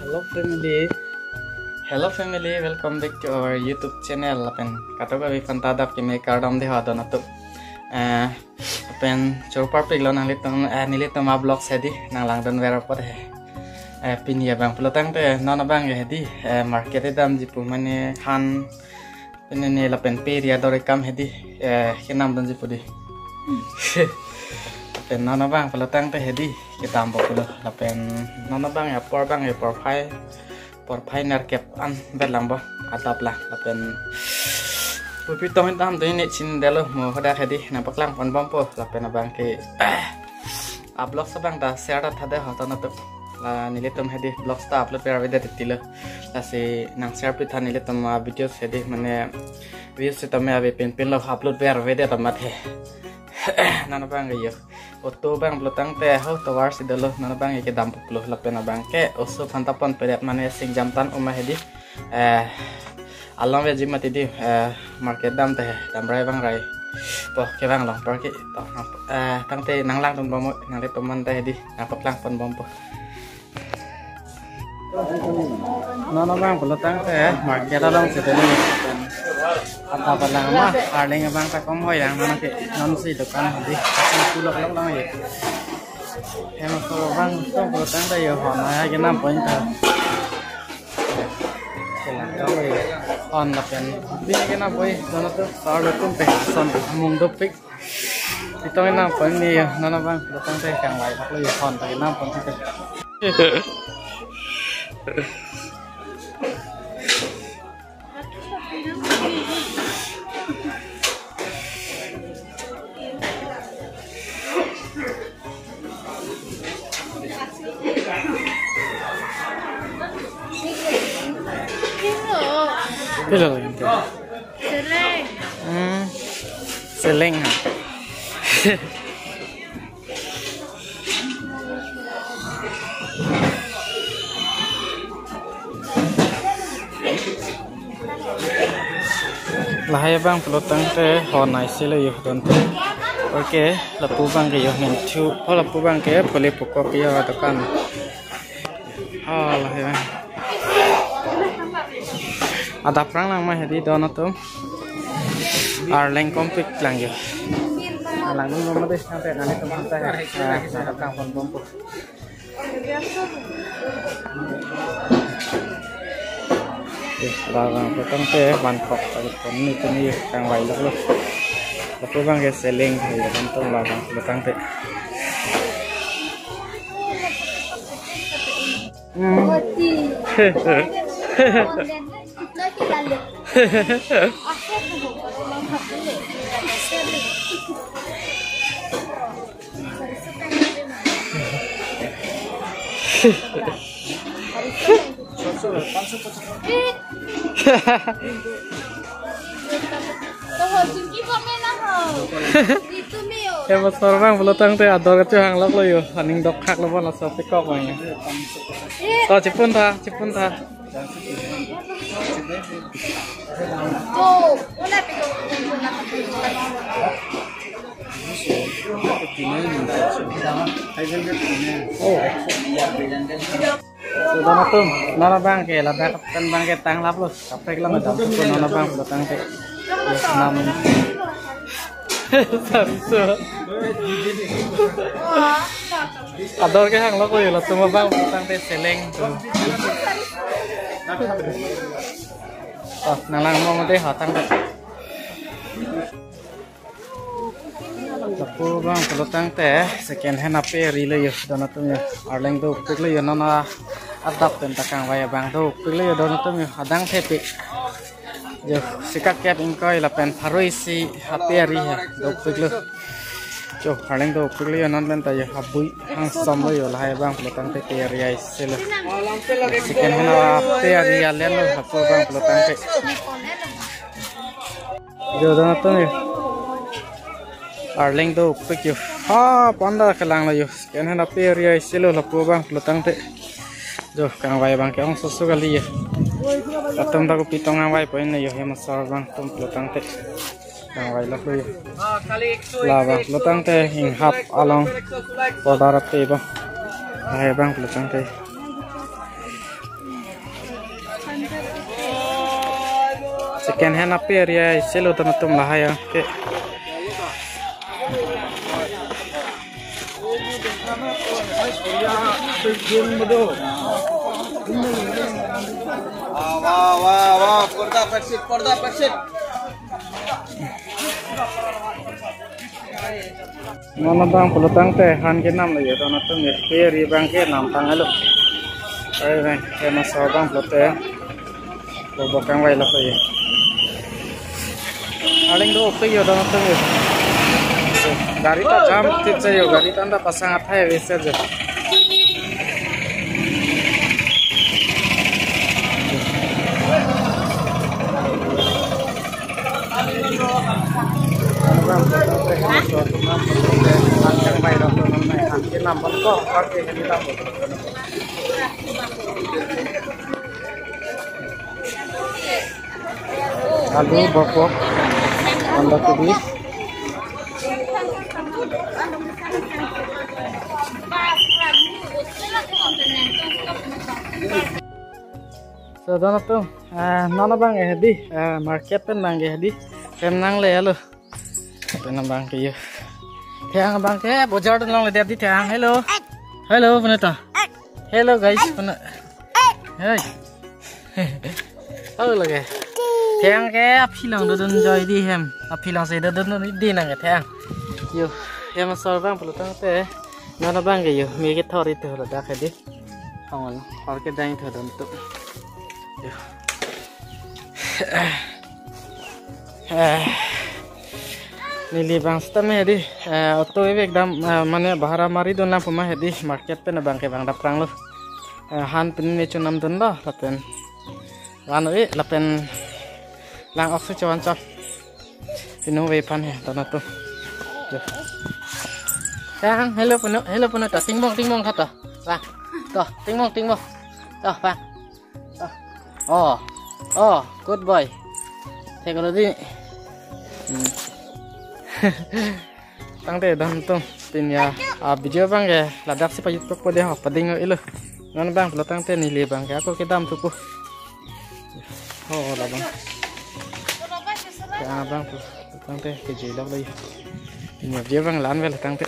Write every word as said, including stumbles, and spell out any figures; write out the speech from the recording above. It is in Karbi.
Hello family. Hello family, welcome back to our YouTube channel. Lapen kadokave aphan ta adap keme kardom dei ho don atum. Eh, lapen choro parpik lo nanglitum, eh, nelitum a-vlog hedi nanglangdun ver apot he. Eh, pini abang pulotangte non abang hedi, eh, market damji pu mane han pini ne lapen pe ri ador ekam hedi, eh, kenamdunji pu dei. Lapen non abang pulotangte hedi kedampo pulo. Lapen non abang apor abang porphai, porphai nerkep an bet langpo, adap lang. Lapen pupi tong damdun ne chin detlo mo hadak hedi nangpaklang ponbompo. Lapen abang ke a-vlogs abang ta share ta tha dei ho ton atum. La nelitum hedi vlogs ta upload ver avedet titilo. Lasi nang share pitha nelitum a-videos hedi mane views sitame ave pinpin lo upload ver avedet amat he. Non abang ke yo. Auto abang pulotangte ho tovar si dolo non abang ke dampo pulo lapen abang ke oso aphan ta ponpedet mane singjam tan uma hedi. Eh, along veji mati dei, eh, market damte he, damrai bangrai. Po kevang long parke, to, eh, tangte nanglangdunbom, nanglitum ante hedi, nangpaklang ponbompo. Non abang pulotangte, market along si dei. Anta palang ma, arleng abang ta kom hoi yang non ke, non si dukan hedi, si pulok lok lang ye. Hem so abang, so pulotangte yo ho, na ya kenam point ta. Hon lapen. Pini kenam poi, don atum, sar lo tum pe, son mung dopik. Itong kenam poi ni yo, non abang, pulotangte kangvai bak lo yo, hon ta kenam poi. Pilo lagi tu? Seleng. Hmm. Seleng ha. Lahai abang pulotangte ho nai silo yo donte. Oke, lapu abang ke yo ning thu. Ho lapu abang ke pule pukok yo dukan. Oh, lahai abang. Adap rang lang ma hedi don atum. Arleng kompik lang yo. Alang nung mama deh sampai nanglitum sampai. Nah, nah, kang ponbompo. Eh, la abang pulotangte van kok tadi pon ni tuni kangvai lok lo. Lapu abang ke seleng he, antum la abang pulotangte. Hmm. Hem asor abang pulotangte ador kachohang lok lo yo, aning dokhak lo bon laso pekok abang yo. To chipun tha, chipun tha. So, don atum, non abang ke ladak pen abang ke tanglap lo, kaprek lo madam ko non abang pulotangte. Yes, nam. Sorry, so. Ador kehang lok lo yo, latum abang pulotangte seleng tu. Oh, nanglang mo mate hatang tu. Lapu abang pulotangte second hand ape ri lo yo don atum yo. Arleng dopik lo yo, non adap pen ta kangvai abang dopik lo yo don atum yo. Adang thepi. Yo, sika kep ingkoi lapen pharo isi ape ri he dopik lo. Yo, arleng dopik lo yo non pen ta yo, abui hangsom lo yo, lahai abang pulotangte pe ri ai selo. Second hand ape ri alen lo, lapu abang pulotangte. Yo, don atum yo. Arleng dopik yo. Ha, panda kelang lo yo. Second hand ape ri ai selo lapu abang pulotangte. Yo, kangvai abang ke ong susu kali yo. Latum ta kopi tong kangvai pon ne yo, hem asor abang atum pulotangte. Kangvai lok lo yo. La abang pulotangte inghap along. Podar ape abang. Lahai abang pulotangte. Second hand ape area isi lo, don atum, lahai ya. Oke. Wah, wah, wah, wah. Porda peksit, porda peksit. Non abang pulotangte han kenam lo ya, don atum ya. Kiri abang kenam tanglo. Ai bang, kemasa abang pulote. Bobo kangvai lo ya. Aling do oke ya, don atum ya. Gari ta jam thip sa ya, gari ta anda pasang athai vese ya. Alu, bokok, banda kobi. So, don atum, ah, non abang ke hedi, ah, market pen abang ke hedi, hem nangle alo. Pen abang ke yo. Thang abang ke bojar dun longle dei, thang. Hello. Hello, puneta. Hello, guys, pune. Hey. Oh, lage. Thang ke aphi along dodun joi dei hem. Aphi along si dodun dei nang ke thang. Yo, hem asor abang pulotangte. Non abang ke yo, me kethor itu ladak hedi. Ong, or kedang itu don atum. Yo. Eh, neli abang seta me hedi, eh, auto ave ekdam, eh, mane bhara mari dun lang pu ma hedi, market pen abang ke abang daprang lo. Eh, han pen ne chonam dunlo, lapen van-e, lapen lang-ok si chovan chot. Pinu ave aphan he, don atum. Yo. Thang, hello punu, hello punu, to, tingbong, tingbong, to, to. Wah, to, tingbong, tingbong. To, wah. To. Oh, oh, good boy. Thek lo dei. Hmm. Tangte don atum, pini ya, ah, video abang ke ladak si pajutpo dei ho, pading ilo. Non abang pulotangte neli abang ke ako kedam thupo. Oh, labang. Ya, abang pulotangte kejui lok lo. Pini ya video abang la-an ave lo tangte.